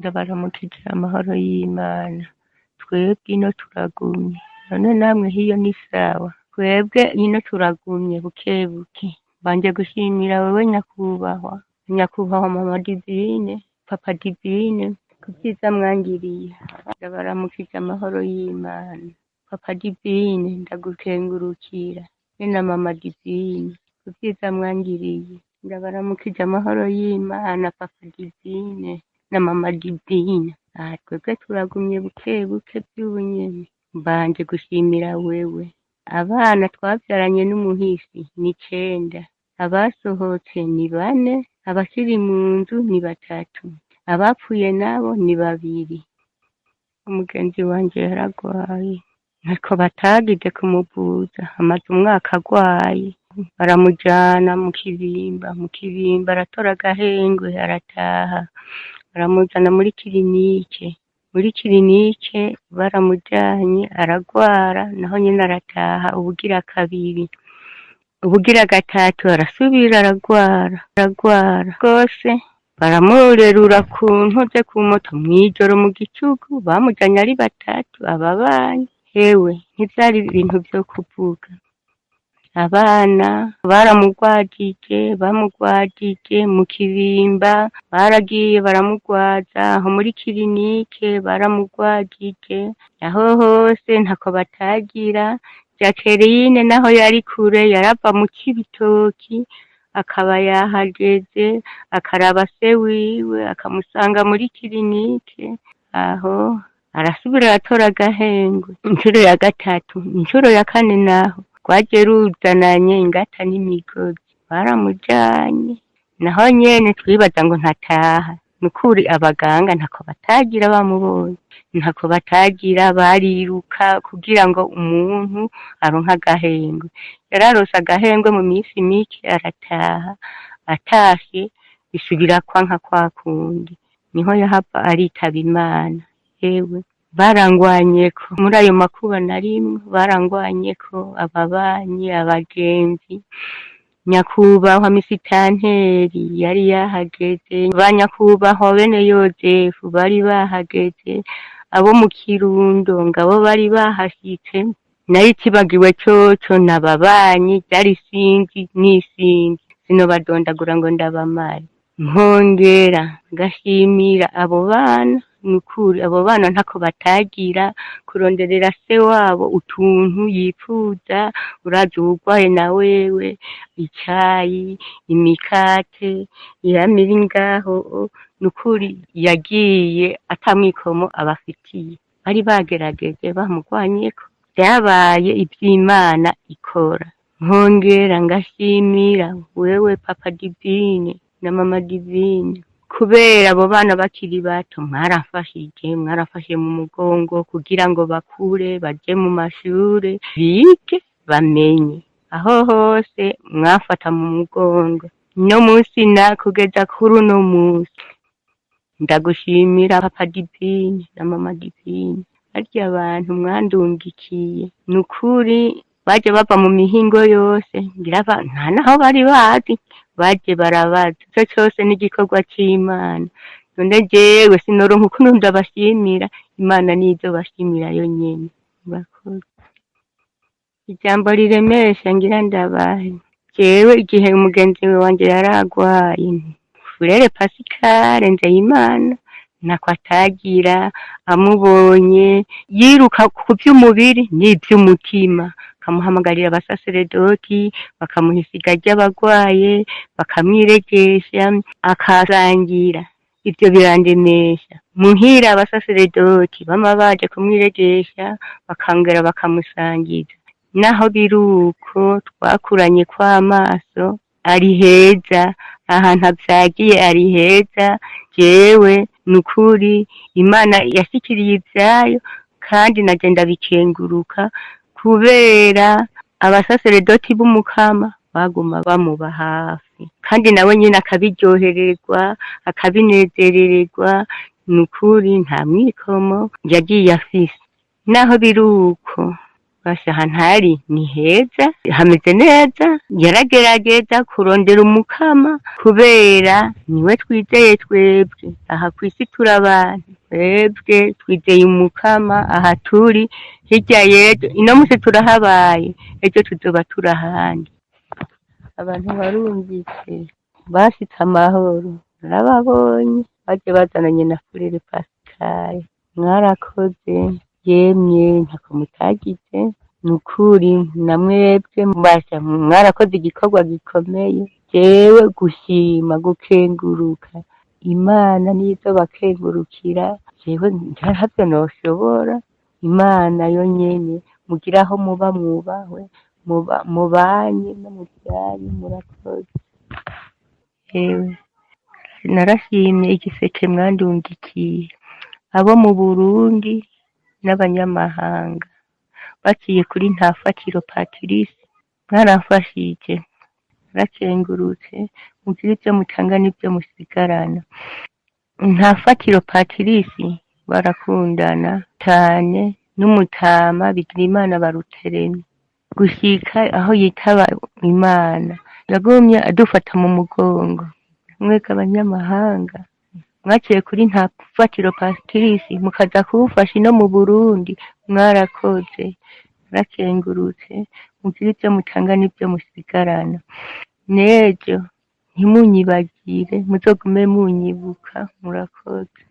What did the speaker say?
Ndabaramukije amahoro y'Imana. Twebwe ino turagumye, none namwe hiyo ni sawa? Twebwe ino turagumye bukebuke. Mbanje gushimira wewe nyakubahwa, nyakubahwa mama Divine, papa Divine, ku vyiza mwangiriye. Ndabaramukije amahoro y'Imana. Papa Divine ndagukengurukira, be na mama Divine ku vyiza mwangiriye. Ndabaramukije amahoro y'Imana papa Divine na mama Divine. Aha twebwe turagumye bukebuke vy'ubu nyene. Mbanje gushimira wewe. Abana twavyaranye n'umuhisi ni icenda, abasohotse ni bane, abakiri mu nzu ni batatu, abapfuye nabo ni babiri. Umugenzi wanje yaragwaye, ntako batagize kumuvuza, amaze umwaka agwaye, baramujana mu Kibimba, mu Kibimba aratora agahengwe arataha, baramuzana muri kirinike, muri kirinike baramujanye aragwara, naho nyene arataha ubugira kabiri, ubugira gatatu arasubira aragwara, aragwara rwose, baramurerura ku ntuze ku moto mw'ijoro mu gicuku, bamujanye ari batatu ababanyi, hewe ntivyari ibintu vyo kuvuga. Abana baramugwajije, bamugwajije mu Kibimba, baragiye baramugwaza, aho muri kirinike baramugwajije, aho hose ntako batagira. Jacqueline naho yari kure yarava mu Cibitoki akaba yahageze, akaraba se wiwe, akamusanga muri kirinike, aho arasubira aratora agahengwe incuro ya gatatu, incuro ya kane naho rwaje ruzananye ingata n'imigozi, baramujanye naho nyene twibaza ngo ntataha. Nukuri abaganga ntako batagira bamubonye, ntako batagira, bariruka kugira ngo umuntu aronke agahengwe. Yararose agahengwe mu minsi mike arataha, atashe bisubira kwanka kwa kundi, niho yahava aritaba Imana. Ewe barangwanyeko muri ayo makuba narimwo, barangwanyeko ababanyi, abagenzi, nyakubahwa misitanteri yari yahageze, ba nyakubahwa bene Yozefu bari bahageze, abo mu Kirundo ngabo bari bahashitse, nayo ikibagiwe coco n'ababanyi ryari isinzi n'isinzi, sinobadondagura ngo ndabamare. Nkongera ngashimira abo bana, nukuri abo bana ntako batagira kuronderera se wabo utuntu yipfuza, urazi uwugwaye na wewe, icayi, imikate, yama iri ngaho, nukuri yagiye ata mwikomo abafitiye, bari bagerageje bamugwanyeko, vyabaye ivy'Imana ikora. Nkongera ngashimira wewe papa Divine na mama Divine, kubera abo bana bakiri bato mwaramfashije, mwarafashe mu mugongo kugira ngo bakure baje mu mashure bige bamenye, aho hose mwafata mu mugongo, no munsi na kugeza kuri uno munsi ndagushimira papa Divine na mama Divine, barya abantu mwandungikiye nukuri baje bava mu mihingo yose, ngira nta naho bari bazi, baje barabaza, ico cose n'igikorwa c'Imana. None jewe sinoronka ukuntu ndabashimira, Imana niyo izobashimira yonyene. Murakoze. Ijambo riremesha ngira ndabahe, jewe igihe umugenzi wanje yaragwaye, Furere Pascal Nzeyimana ntako atagira, amubonye yiruka ku vy'umubiri n'ivy'umutima, akamuhamagarira abasaseredoti, bakamuha isiga ry'abagwaye, bakamwiregesha, akasangira. Ivyo birandemesha. Muhira abasaseredoti bama baje kumwiregesha, bakongera bakamusangiza. Naho biri uko twakuranye kw'amaso, ari heza, ahantu avyagiye ari heza, jewe nukuri Imana yashikiriye ivyayo, kandi naje ndabikenguruka kubera abasaseredoti b'Umukama baguma bamuba hafi, kandi nawe nyene akabiryohererwa, akabinezerererwa, nukuri nta mwikomo yagiye afise. Naho biri uko Basha ahantu ari ni heza, hameze neza. Yaragerageza kurondera Umukama kubera niwe twizeye twebwe. Aha kw'isi turi abantu, twebwe twizeye Umukama. Aha turi hirya y'ejo, ino musi turahabaye, ejo tuzoba turi ahandi. Abantu barumvise bashitse amahoro, narababonye baje bazananye na Furere Pascal. Mwarakoze yemwe, ntako mutagize, nukuri na mwebwe mbasha mwarakoze igikorwa gikomeye. Jewe gushima gukenguruka Imana niyo izobakengurukira, jewe ntavyo noshobora. Imana yonyene mugire aho muba mwubahwe, muba mubanye no mu vyanyu. Murakoze. Ewe narashimye igiseke mwandungikiye, abo mu Burundi n'abanyamahanga baciye kuri Ntafatiro Patrice, mwaramfashije, narakengurutse. Mugire ivyo mutanga n'ivyo musigarana. Ntafatiro Patrice barakundana cane n'umutama Bigirimana Baruteremi gushika aho yitaba Imana, yagumye adufata mu mugongo. Mwebwe abanyamahanga mwaciye kuri Ntafatiro Patrice mukaza kuwufasha ino mu Burundi, mwarakoze, narakengurutse. Mugire ivyo mutanga n'ivyo musigarana. N'ejo ntimunyibagire, muzogume munyibuka. Murakoze.